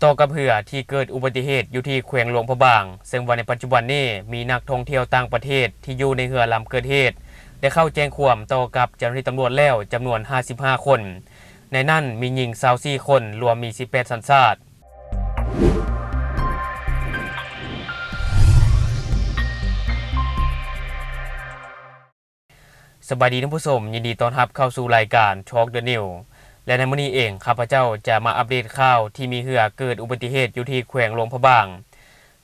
ຕໍ່ກັບເຮືອທີ່ເກີດອຸບັດຕິເຫດຢູ່ທີ່ແຂວງຫຼວງພະບາງ, ເຊິ່ງວ່າໃນປັດຈຸບັນນີ້ມີນັກທ່ອງທ່ຽວຕ່າງປະເທດທີ່ຢູ່ໃນເຮືອລຳເກີດເຫດ ໄດ້ເຂົ້າແຈ້ງຄວາມຕໍ່ກັບເຈົ້າໜ້າທີ່ຕຳຫຼວດແລ້ວຈຳນວນຫ້າສິບຫ້າຄົນ, ໃນນັ້ນມີຍິງຊາວສີ່ຄົນ, ລວມມີສິບແປດສັນຊາດ. ສະບາຍດີທ່ານຜູ້ຊົມ, ຍິນດີຕ້ອນຮັບເຂົ້າສູ່ລາຍການ Talk the News ແລະ ໃນມື້ນີ້ເອງ ຂ້າພະເຈົ້າຈະມາອັບເດດຂ່າວທີ່ມີເຮືອເກີດອຸບັດຕິເຫດຢູ່ທີ່ແຂວງຫຼວງພະບາງ.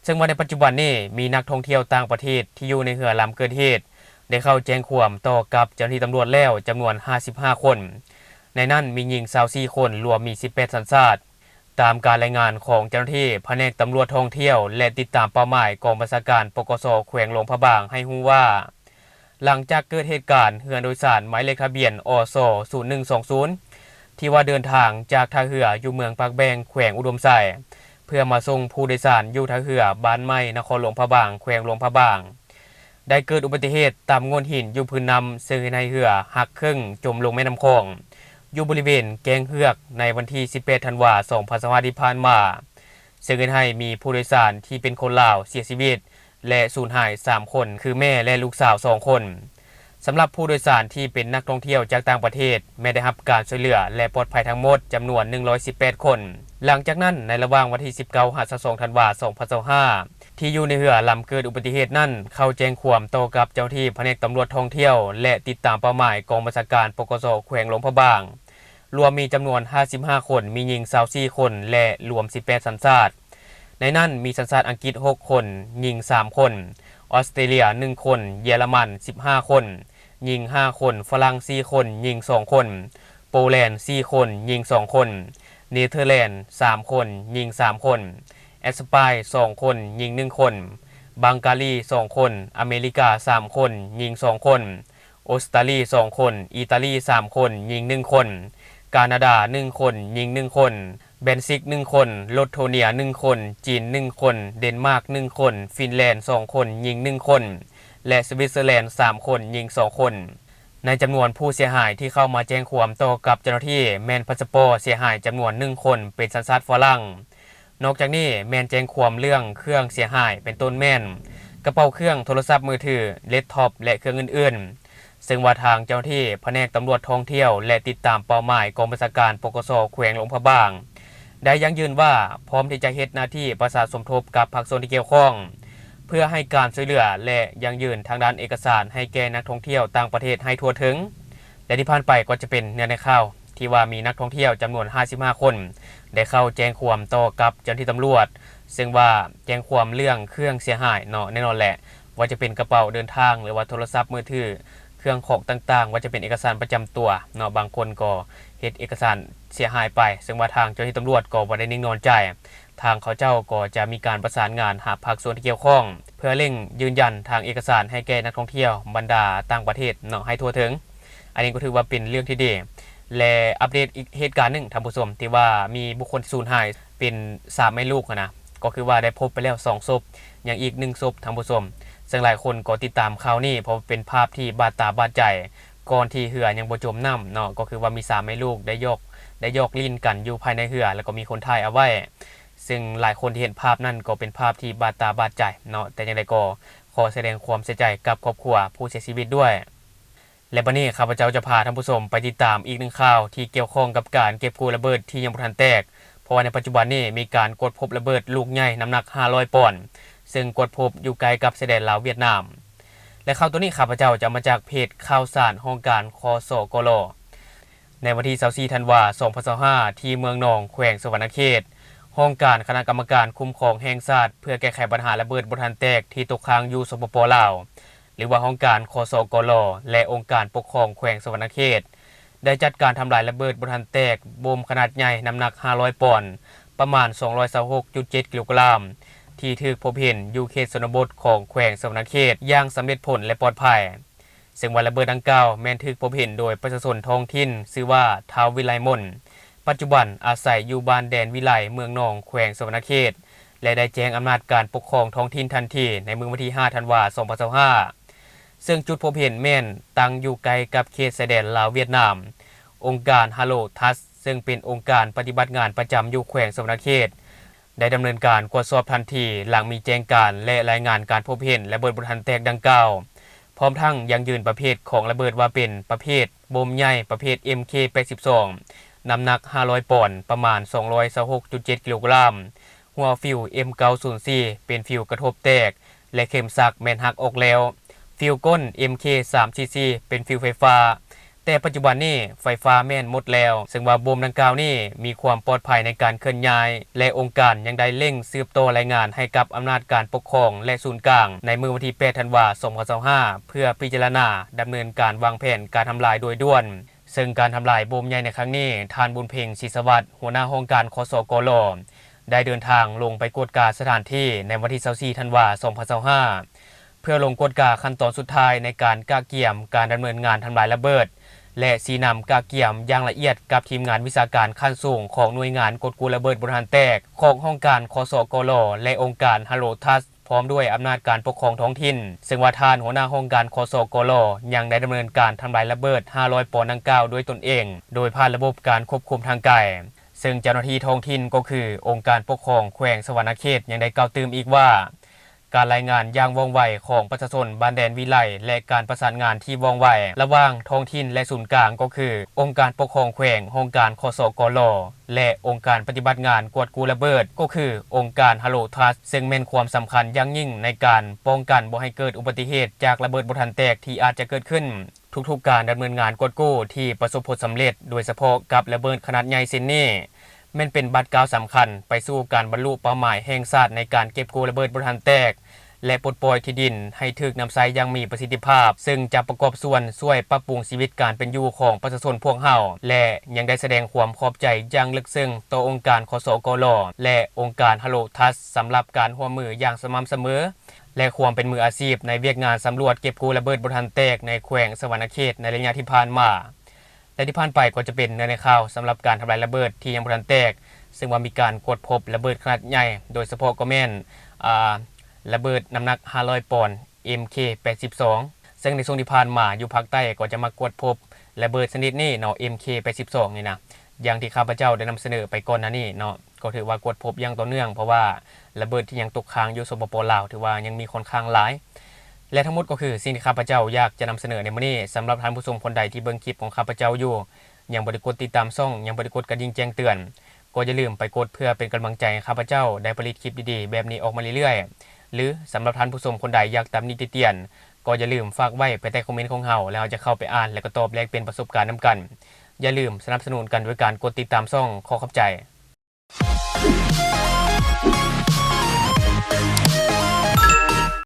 ເຊິ່ງວ່າໃນປັດຈຸບັນນີ້ມີນັກທ່ອງທ່ຽວຕ່າງປະເທດທີ່ຢູ່ໃນເຮືອລຳເກີດເຫດ ໄດ້ເຂົ້າແຈ້ງຄວາມຕໍ່ກັບເຈົ້າໜ້າທີ່ຕຳຫຼວດແລ້ວຈຳນວນຫ້າສິບຫ້າຄົນ, ໃນນັ້ນມີຍິງຊາວສີ່ຄົນ, ລວມມີສິບແປດສັນຊາດ. ຕາມການລາຍງານຂອງເຈົ້າໜ້າທີ່ພະແນກຕຳຫຼວດທ່ອງທ່ຽວ ແລະ ຕິດຕາມເປົ້າໝາຍ ກອງບັນຊາການ ປກສ ແຂວງຫຼວງພະບາງ ໃຫ້ຮູ້ວ່າ ຫຼັງຈາກເກີດເຫດການເຮືອໂດຍສານໝາຍເລກທະບຽນ ອສ ສູນໜຶ່ງສອງສູນ ທີ່ວ່າເດີນທາງຈາກທ່າເຮືອຢູ່ເມືອງປາກແບງ ແຂວງອຸດົມໄຊ ເພື່ອມາສົ່ງຜູ້ໂດຍສານຢູ່ທ່າເຮືອບ້ານໃໝ່ ນະຄອນຫຼວງພະບາງ ແຂວງຫຼວງພະບາງ ໄດ້ເກີດອຸບັດຕິເຫດຕຳໂງ່ນຫີນຢູ່ພື້ນນ້ຳ ເຊິ່ງເຮັດໃຫ້ເຮືອຫັກເຄິ່ງຈົມລົງແມ່ນ້ຳຂອງ ຢູ່ບໍລິເວນແກ້ງເຮືອກ ໃນວັນທີສິບແປດທັນວາ ສອງພັນຊາວຫ້າ ທີ່ຜ່ານມາ, ເຊິ່ງເຮັດໃຫ້ມີຜູ້ໂດຍສານທີ່ເປັນຄົນລາວເສຍຊີວິດ ແລະ ສູນຫາຍສາມຄົນ ຄືແມ່ ແລະ ລູກສາວສອງຄົນ. ສຳລັບຜູ້ໂດຍສານທີ່ເປັນນັກທ່ອງທ່ຽວຈາກຕ່າງປະເທດ ແມ່ນໄດ້ຮັບການຊ່ວຍເຫຼືອ ແລະ ປອດໄພທັງໝົດຈຳນວນໜຶ່ງຮ້ອຍສິບແປດຄົນ. ຫຼັງຈາກນັ້ນ, ໃນລະຫວ່າງວັນທີສິບເກົ້າຫາຊາວສອງທັນວາ ສອງພັນຊາວຫ້າ ທີ່ຢູ່ໃນເຮືອລຳເກີດອຸບັດຕິເຫດນັ້ນ ເຂົ້າແຈ້ງຄວາມຕໍ່ກັບເຈົ້າໜ້າທີ່ພະແນກຕຳຫຼວດທ່ອງທ່ຽວ ແລະ ຕິດຕາມເປົ້າໝາຍ ກອງບັນຊາການ ປກສ ແຂວງຫຼວງພະບາງ. ລວມມີຈຳນວນຫ້າສິບຫ້າຄົນ, ມີຍິງຊາວສີ່ຄົນ ແລະ ລວມສິບແປດສັນຊາດ. ໃນນັ້ນມີສັນຊາດອັງກິດຫົກຄົນ, ຍິງສາມຄົນ, ອອສເຕຣເລຍໜຶ່ງຄົນ, ເຢຍລະມັນສິບຫ້າຄົນ, ຍິງຫ້າຄົນ, ຝຣັ່ງສີ່ຄົນ, ຍິງສອງຄົນ, ໂປແລນສີ່ຄົນ, ຍິງສອງຄົນ, ເນເທີແລນສາມຄົນ, ຍິງສາມຄົນ, ແອັດສະປາຍສອງຄົນ, ຍິງໜຶ່ງຄົນ, ບັງກາລີສອງຄົນ, ອາເມລິກາສາມຄົນ, ຍິງສອງຄົນ, ອົດສະຕາລີສອງຄົນ, ອີຕາລີສາມຄົນ, ຍິງໜຶ່ງຄົນ, ການາດາໜຶ່ງຄົນ, ຍິງໜຶ່ງຄົນ, ແບນຊິກໜຶ່ງຄົນ, ໂລໂທເນຍໜຶ່ງຄົນ, ຈີນໜຶ່ງຄົນ, ເດນມາກໜຶ່ງຄົນ, ຟິນແລນສອງຄົນ, ຍິງໜຶ່ງຄົນ ແລະ ສະວິດເຊີແລນສາມຄົນ, ຍິງສອງຄົນ. ໃນຈຳນວນຜູ້ເສຍຫາຍທີ່ເຂົ້າມາແຈ້ງຄວາມຕໍ່ກັບເຈົ້າໜ້າທີ່ ແມ່ນພາສະປອດເສຍຫາຍຈຳນວນໜຶ່ງຄົນ ເປັນສັນຊາດຝຣັ່ງ. ນອກຈາກນີ້ແມ່ນແຈ້ງຄວາມເລື່ອງເຄື່ອງເສຍຫາຍ ເປັນຕົ້ນແມ່ນກະເປົາເຄື່ອງ, ໂທລະສັບມືຖື, ແລັບທັອບ ແລະ ເຄື່ອງອື່ນໆ, ເຊິ່ງວ່າທາງເຈົ້າໜ້າທີ່ພະແນກຕຳຫຼວດທ່ອງທ່ຽວ ແລະ ຕິດຕາມເປົ້າໝາຍ ກອງບັນຊາການ ປກສ ແຂວງຫຼວງພະບາງ ໄດ້ຢັ້ງຢືນວ່າ ພ້ອມທີ່ຈະເຮັດໜ້າທີ່ປະສານສົມທົບກັບພາກສ່ວນທີ່ກ່ຽວຂ້ອງ ເພື່ອໃຫ້ການຊ່ວຍເຫຼືອ ແລະ ຢັ້ງຢືນທາງດ້ານເອກະສານໃຫ້ແກ່ນັກທ່ອງທ່ຽວຕ່າງປະເທດໃຫ້ທົ່ວເຖິງ. ແລະ ທີ່ຜ່ານໄປກໍຈະເປັນເນື້ອໃນຂ່າວທີ່ວ່າມີນັກທ່ອງທ່ຽວຈຳນວນຫ້າສິບຫ້າຄົນ ໄດ້ເຂົ້າແຈ້ງຄວາມຕໍ່ກັບເຈົ້າໜ້າທີ່ຕຳຫຼວດ, ເຊິ່ງວ່າແຈ້ງຄວາມເລື່ອງເຄື່ອງເສຍຫາຍເນາະ, ແນ່ນອນແຫຼະ ວ່າຈະເປັນກະເປົາເດີນທາງ ຫຼືວ່າໂທລະສັບມືຖື, ເຄື່ອງຂອງຕ່າງໆ, ວ່າຈະເປັນເອກະສານປະຈຳຕົວເນາະ, ບາງຄົນກໍເຮັດເອກະສານເສຍຫາຍໄປ, ເຊິ່ງວ່າທາງເຈົ້າໜ້າທີ່ຕຳຫຼວດກໍບໍ່ໄດ້ນິ່ງນອນໃຈ. ທາງເຂົາເຈົ້າກໍຈະມີການປະສານງານຫາພາກສ່ວນທີ່ກ່ຽວຂ້ອງ ເພື່ອເລັ່ງຢືນຢັນທາງເອກະສານໃຫ້ແກ່ນັກທ່ອງທ່ຽວບັນດາຕ່າງປະເທດເນາະ ໃຫ້ທົ່ວເຖິງ. ອັນນີ້ກໍຖືວ່າເປັນເລື່ອງທີ່ດີ ແລະ ອັບເດດອີກເຫດການໜຶ່ງທ່ານຜູ້ຊົມ ທີ່ວ່າມີບຸກຄົນທີ່ສູນຫາຍເປັນສາມແມ່ລູກຫັ້ນນະ, ກໍຄືວ່າໄດ້ພົບໄປແລ້ວສອງສົບ, ຍັງອີກໜຶ່ງສົບທ່ານຜູ້ຊົມ. ເຊິ່ງຫຼາຍຄົນກໍຕິດຕາມຂ່າວນີ້ ເພາະເປັນພາບທີ່ບາດຕາບາດໃຈ ກ່ອນທີ່ເຮືອຍັງບໍ່ຈົມນ້ຳເນາະ, ກໍຄືວ່າມີສາມແມ່ລູກໄດ້ຢອກ ໄດ້ຢອກຫຼິ້ນກັນຢູ່ພາຍໃນເຮືອ ແລ້ວກໍມີຄົນຖ່າຍເອົາໄວ້. ເຊິ່ງຫຼາຍຄົນທີ່ເຫັນພາບນັ້ນກໍເປັນພາບທີ່ບາດຕາບາດໃຈເນາະ, ແຕ່ຈັ່ງໃດກໍຂໍສະແດງຄວາມເສຍໃຈກັບຄອບຄົວຜູ້ເສຍຊີວິດດ້ວຍ. ແລະ ບັດນີ້ຂ້າພະເຈົ້າຈະພາທ່ານຜູ້ຊົມໄປຕິດຕາມອີກໜຶ່ງຂ່າວທີ່ກ່ຽວຂ້ອງກັບການເກັບກູ້ລະເບີດທີ່ຍັງບໍ່ທັນແຕກ, ເພາະວ່າໃນປັດຈຸບັນນີ້ມີການກວດພົບລະເບີດລູກໃຫຍ່ນ້ຳໜັກຫ້າຮ້ອຍປອນ, ເຊິ່ງກວດພົບຢູ່ໃກ້ກັບຊາຍແດນລາວຫວຽດນາມ. ແລະ ຂ່າວໂຕນີ້ຂ້າພະເຈົ້າຈະເອົາມາຈາກເພຈຂ່າວສານຫ້ອງການ ຄສກລ. ໃນວັນທີຊາວສີ່ທັນວາ ສອງພັນຊາວຫ້າ ທີ່ເມືອງໜອງ ແຂວງສະຫວັນນະເຂດ, ຫ້ອງການຄະນະກຳມະການຄຸ້ມຄອງແຫ່ງຊາດ ເພື່ອແກ້ໄຂບັນຫາລະເບີດບໍ່ທັນແຕກທີ່ຕົກຄ້າງຢູ່ ສປປ ລາວ ຫຼືວ່າຫ້ອງການ ຄສກລ ແລະ ອົງການປົກຄອງແຂວງສະຫວັນນະເຂດ ໄດ້ຈັດການທຳລາຍລະເບີດບໍ່ທັນແຕກ ໂບມຂະໜາດໃຫຍ່ນ້ຳໜັກຫ້າຮ້ອຍປອນ ປະມານສອງຮ້ອຍຊາວຫົກຈຸດເຈັດກິໂລກຣາມ ທີ່ຖືກພົບເຫັນຢູ່ເຂດຊົນນະບົດຂອງແຂວງສະຫວັນນະເຂດຢ່າງສຳເລັດຜົນ ແລະ ປອດໄພ. ເຊິ່ງວ່າລະເບີດດັ່ງກ່າວແມ່ນຖືກພົບເຫັນໂດຍປະຊາຊົນທ້ອງຖິ່ນຊື່ວ່າ ທ້າວ ວິໄລມົນ, ປັດຈຸບັນອາໄສຢູ່ບ້ານແດນວິໄລ ເມືອງໜອງ ແຂວງສະຫວັນນະເຂດ ແລະ ໄດ້ແຈ້ງອຳນາດການປົກຄອງທ້ອງຖິ່ນທັນທີໃນມື້ວັນທີຫ້າທັນວາ ສອງພັນຊາວຫ້າ ເຊິ່ງຈຸດພົບເຫັນແມ່ນຕັ້ງຢູ່ໃກ້ກັບເຂດຊາຍແດນລາວຫວຽດນາມ. ອົງການ Hello Touch ເຊິ່ງເປັນອົງການປະຕິບັດງານປະຈຳຢູ່ແຂວງສະຫວັນນະເຂດ ໄດ້ດຳເນີນການກວດສອບທັນທີ ຫຼັງມີແຈ້ງການ ແລະ ລາຍງານການພົບເຫັນລະເບີດບໍ່ທັນແຕກດັ່ງກ່າວ, ພ້ອມທັງຢັ້ງຢືນປະເພດຂອງລະເບີດວ່າເປັນປະເພດໂບມໃຫຍ່ປະເພດ ເອັມເຄ ແປດສິບສອງ ນ້ຳໜັກ ຫ້າຮ້ອຍປອນ ປະມານ ສອງຮ້ອຍຊາວຫົກຈຸດເຈັດ ກິໂລກຣາມ, ຫົວຟິວ ເອັມ ເກົ້າສູນສີ່ ເປັນຟິວກະທົບແຕກ ແລະ ເຂັມສັກແມ່ນຫັກອອກແລ້ວ, ຟິວກົ້ນ ເອັມເຄ ສາມສີ່ສີ່ ເປັນຟິວໄຟຟ້າ, ແຕ່ປັດຈຸບັນນີ້ໄຟຟ້າແມ່ນໝົດແລ້ວ, ເຊິ່ງວ່າໂບມດັ່ງກ່າວນີ້ມີຄວາມປອດໄພໃນການເຄື່ອນຍ້າຍ ແລະ ອົງການຍັງໄດ້ເລັ່ງສືບຕໍ່ລາຍງານໃຫ້ກັບອຳນາດການປົກຄອງ ແລະ ສູນກາງ ໃນມື້ວັນທີ ແປດ ທັນວາ ສອງພັນຊາວຫ້າ ເພື່ອພິຈາລະນາດຳເນີນການວາງແຜນການທຳລາຍໂດຍດ່ວນ. ເຊິ່ງການທຳລາຍໂບມໃຫຍ່ໃນຄັ້ງນີ້, ທ່ານ ບຸນເພັງ ສີສະຫວັດ ຫົວໜ້າຫ້ອງການ ຄສກລ ໄດ້ເດີນທາງລົງໄປກວດກາສະຖານທີ່ໃນວັນທີ ຊາວສີ່ ທັນວາ ສອງພັນຊາວຫ້າ ເພື່ອລົງກວດກາຂັ້ນຕອນສຸດທ້າຍໃນການກະກຽມການດຳເນີນງານທຳລາຍລະເບີດ ແລະ ຊີ້ນຳກະກຽມຢ່າງລະອຽດກັບທີມງານວິຊາການຂັ້ນສູງຂອງໜ່ວຍງານກວດກູ້ລະເບີດບໍ່ທັນແຕກ ຂອງຫ້ອງການ ຄສກລ ແລະ ອົງການ Hello Trust ພ້ອມດ້ວຍອຳນາດການປົກຄອງທ້ອງຖິ່ນ, ເຊິ່ງວ່າທ່ານຫົວໜ້າຫ້ອງການ ຄສກລ ຍັງໄດ້ດຳເນີນການທຳລາຍລະເບີດ ຫ້າຮ້ອຍປອນດັ່ງກ່າວດ້ວຍຕົນເອງ ໂດຍຜ່ານລະບົບການຄວບຄຸມທາງໄກ. ເຊິ່ງເຈົ້າໜ້າທີ່ທ້ອງຖິ່ນກໍຄືອົງການປົກຄອງແຂວງສະຫວັນນະເຂດ ຍັງໄດ້ກ່າວຕື່ມອີກວ່າ ການລາຍງານຢ່າງວ່ອງໄວຂອງປະຊາຊົນບ້ານແດນວິໄລ ແລະ ການປະສານງານທີ່ວ່ອງໄວລະຫວ່າງທ້ອງຖິ່ນ ແລະ ສູນກາງ ກໍຄືອົງການປົກຄອງແຂວງ, ຫ້ອງການ ຄສກລ ແລະ ອົງການປະຕິບັດງານກວດກູ້ລະເບີດ ກໍຄືອົງການ Hello Trust ເຊິ່ງແມ່ນຄວາມສຳຄັນຢ່າງຍິ່ງໃນການປ້ອງກັນບໍ່ໃຫ້ເກີດອຸບັດຕິເຫດຈາກລະເບີດບໍ່ທັນແຕກທີ່ອາດຈະເກີດຂຶ້ນ. ທຸກໆການດຳເນີນງານກວດກູ້ທີ່ປະສົບຜົນສຳເລັດ, ໂດຍສະເພາະກັບລະເບີດຂະໜາດໃຫຍ່ເຊັ່ນນີ້, ແມ່ນເປັນບາດກ້າວສຳຄັນໄປສູ່ການບັນລຸເປົ້າໝາຍແຫ່ງຊາດໃນການເກັບກູ້ລະເບີດບໍ່ທັນແຕກ ແລະ ປົດປ່ອຍທີ່ດິນໃຫ້ຖືກນຳໃຊ້ຢ່າງມີປະສິດທິພາບ, ເຊິ່ງຈະປະກອບສ່ວນຊ່ວຍປັບປຸງຊີວິດການເປັນຢູ່ຂອງປະຊາຊົນພວກເຮົາ ແລະ ຍັງໄດ້ສະແດງຄວາມຂອບໃຈຢ່າງເລິກເຊິ່ງຕໍ່ອົງການ ຄສກລ ແລະ ອົງການ Hello Trust ສຳລັບການຮ່ວມມືຢ່າງສະໝ່ຳສະເໝີ ແລະ ຄວາມເປັນມືອາຊີບໃນວຽກງານສຳຫຼວດເກັບກູ້ລະເບີດບໍ່ທັນແຕກໃນແຂວງສະຫວັນນະເຂດໃນໄລຍະທີ່ຜ່ານມາ. ແລະ ທີ່ຜ່ານໄປກໍຈະເປັນເນື້ອໃນຂ່າວສຳລັບການທຳລາຍລະເບີດທີ່ຍັງບໍ່ທັນແຕກ, ເຊິ່ງວ່າມີການກວດພົບລະເບີດຂະໜາດໃຫຍ່, ໂດຍສະເພາະກໍແມ່ນ, ອ່າ, ລະເບີດນ້ຳໜັກ ຫ້າຮ້ອຍປອນ ເອັມເຄ ແປດສິບສອງ ເຊິ່ງໃນຊ່ວງທີ່ຜ່ານມາຢູ່ພາກໃຕ້ກໍຈະມັກກວດພົບລະເບີດຊະນິດນີ້ເນາະ, ເອັມເຄ ແປດສິບສອງ ນີ້ນະ, ຢ່າງທີ່ຂ້າພະເຈົ້າໄດ້ນຳສະເໜີໄປກ່ອນໜ້ານີ້ເນາະ. ກໍຖືວ່າກວດພົບຢ່າງຕໍ່ເນື່ອງ, ເພາະວ່າລະເບີດທີ່ຍັງຕົກຄ້າງຢູ່ ສປປ ລາວ ຖືວ່າຍັງມີຂ້ອນຂ້າງຫຼາຍ. ແລະ ທັງໝົດກໍຄືສິ່ງທີ່ຂ້າພະເຈົ້າຢາກຈະນຳສະເໜີໃນມື້ນີ້. ສຳລັບທ່ານຜູ້ຊົມຄົນໃດທີ່ເບິ່ງຄລິບຂອງຂ້າພະເຈົ້າຢູ່, ຍັງບໍ່ໄດ້ກົດຕິດຕາມຊ່ອງ, ຍັງບໍ່ໄດ້ກົດກະດິ່ງແຈ້ງເຕືອນ, ກໍຢ່າລືມໄປກົດເພື່ອເປັນກຳລັງໃຈໃຫ້ຂ້າພະເຈົ້າໄດ້ຜະລິດຄລິບດີໆແບບນີ້ອອກມາເລື້ອຍໆ. ຫຼື ສຳລັບທ່ານຜູ້ຊົມຄົນໃດຢາກຕຳໜິຕິຕຽນ, ກໍຢ່າລືມຝາກໄວ້ພາຍໃຕ້ຄອມເມັນຂອງເຮົາ, ແລ້ວເຮົາຈະເຂົ້າໄປອ່ານ ແລະ ກໍຕອບແລກປ່ຽນປະສົບການນຳກັນ. ຢ່າລືມສະໜັບສະໜູນກັນດ້ວຍການກົດຕິດຕາມຊ່ອງ. ຂໍຂອບໃຈ.